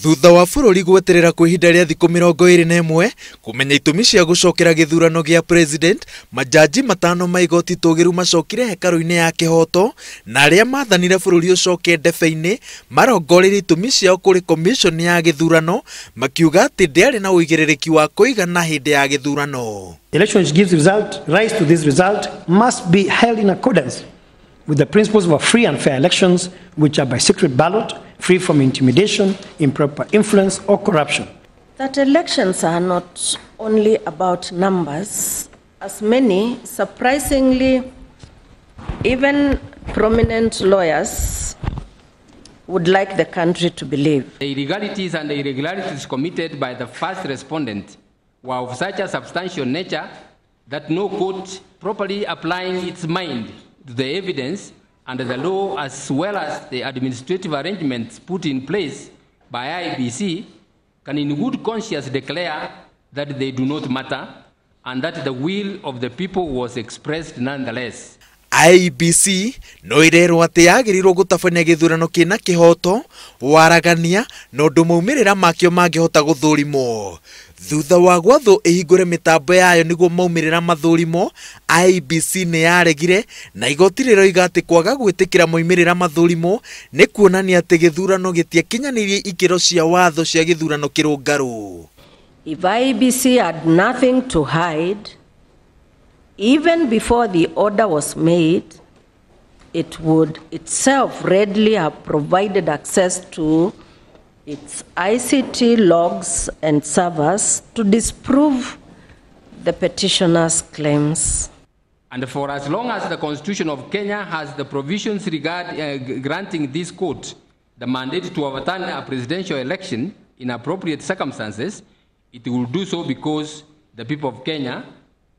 Thutha wa bũrũri gweterera kwa ihinda rĩa thikũ 21 kũmenya itũmi cia gũcokera gĩthurano gĩa president, majaji matano ma igoti tũgĩru macokire hekarũ-inĩ ya kĩhoto na arĩa mathanire bũrũri ũcoke ndebe-inĩ marongoreirie itũmi ciao kũrĩ commission ya gĩthurano makiuga atĩ ndĩarĩ na ũigĩrĩrĩki wa kũigana hĩndĩ ya gĩthurano. The election which gives result, rise to this result must be held in accordance with the principles of a free and fair elections, which are by secret ballot, free from intimidation, improper influence, or corruption. That elections are not only about numbers, as many, surprisingly, even prominent lawyers would like the country to believe. The illegalities and the irregularities committed by the first respondent were of such a substantial nature that no court properly applying its mind to the evidence and the law, as well as the administrative arrangements put in place by IEBC, can in good conscience declare that they do not matter and that the will of the people was expressed nonetheless. IEBC no irerwo atĩ yagĩrĩirwo gũtabania gĩthurano kĩna kĩhoto, waragania na ũndũ maumĩrĩra makĩo mangĩhota gũthũrimwo. Thutha wa gwathwo ĩhingũre mĩtambo yayo nĩguo maumĩrĩra mathũrimwo, IEBC nĩ yaregire na igoti rĩroiga atĩ kwaga gwĩtĩkĩra maumĩrĩra mathũrimwo nĩ kuonania atĩ gĩthurano gĩtiakinyanĩirie ikĩro cia watho cia gĩthurano kĩrũngarũ. If IEBC had nothing to hide, even before the order was made, it would itself readily have provided access to its ICT logs and servers to disprove the petitioner's claims. And for as long as the Constitution of Kenya has the provisions granting this court the mandate to overturn a presidential election in appropriate circumstances, it will do so because the people of Kenya,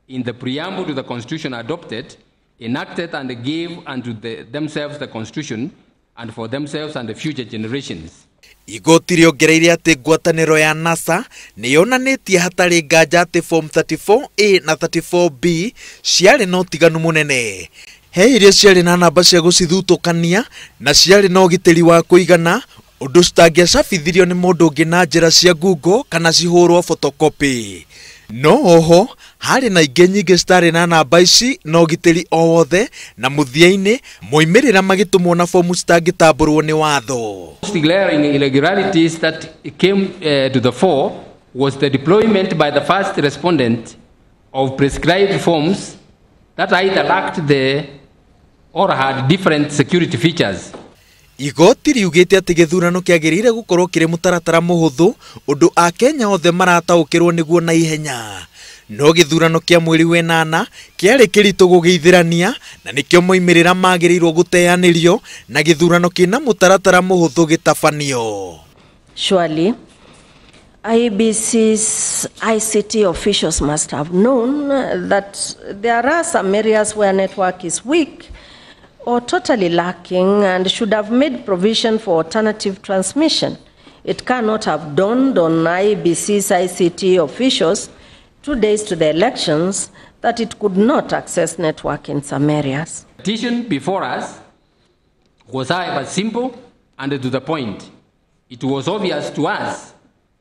in the preamble to the Constitution adopted, enacted and gave unto themselves the Constitution, and for themselves and the future generations. Igoti rĩongereire atĩ ngwatanĩro ya NASA nĩ yonanĩtie hatarĩ nganja atĩ form 34A na 34B ciarĩ na ũtiganu mũnene. He iria ciarĩ na namba cia gũcithutũkania na ciarĩ na ũgitĩri wa kũigana, ũndũ citangĩacabithirio nĩ mũndũ ũngĩ na njĩra cia Google kana cihũrwo photocopy. No oho harĩ na ingĩ nyingĩ citarĩ na namba ici na ũgitĩri o wothe, na mũthia-inĩ moimĩrĩra magĩtũmwo na fomu citangĩtambũrwo nĩ watho. Glaring irregularities that came to the fore was the deployment by the first respondent of prescribed forms that either lacked the or had different security features. Igoti riugĩte atĩ gĩthurano kĩagĩrĩire gũkorwo kĩrĩ mũtaratara mũhũthũ ũndũ Akenya othe marataũkĩrwo nĩguo na ihenya. No gĩthurano kĩa mweri wenana kĩarĩ kĩritũ gũgĩithĩrania na nĩkĩo moimĩrĩra magĩrĩirwo gũteanĩrio na gĩthurano kĩna mũtaratara mũhũthũ gĩtabanio. Surely, IEBC's ICT officials must have known that there are some areas where network is weak or totally lacking and should have made provision for alternative transmission. It cannot have dawned on IEBC's ICT officials 2 days to the elections that it could not access network in some areas. The petition before us was, however, simple and to the point. It was obvious to us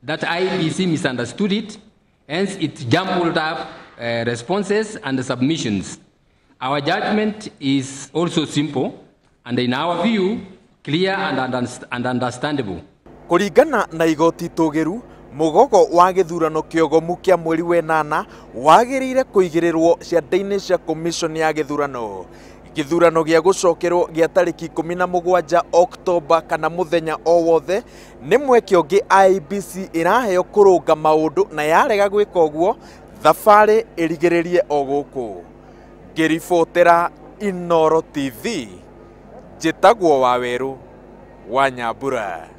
that IEBC misunderstood it, hence it jumbled up responses and submissions. Our judgment is also simple and, in our view, clear and understandable. Kũringana na igoti tũgĩru, mũgogo wa gĩthurano kĩogomu kĩa mweri wenana wagĩrĩire kũigĩrĩrwo ciande-inĩ cia commission ya gĩthurano. Gĩthurano gĩa gũcokerwo gĩa tarĩki 17 Oktoba kana mũthenya o wothe nĩ mweke ũngĩ IEBC ĩraheo kũrũnga maũndũ, na yarega gwĩka ũguo thabarĩ ĩrigĩrĩrie o gũkũ. Ngĩribotera Inooro TV, njĩtagwo Wawerũ wa Nyambura.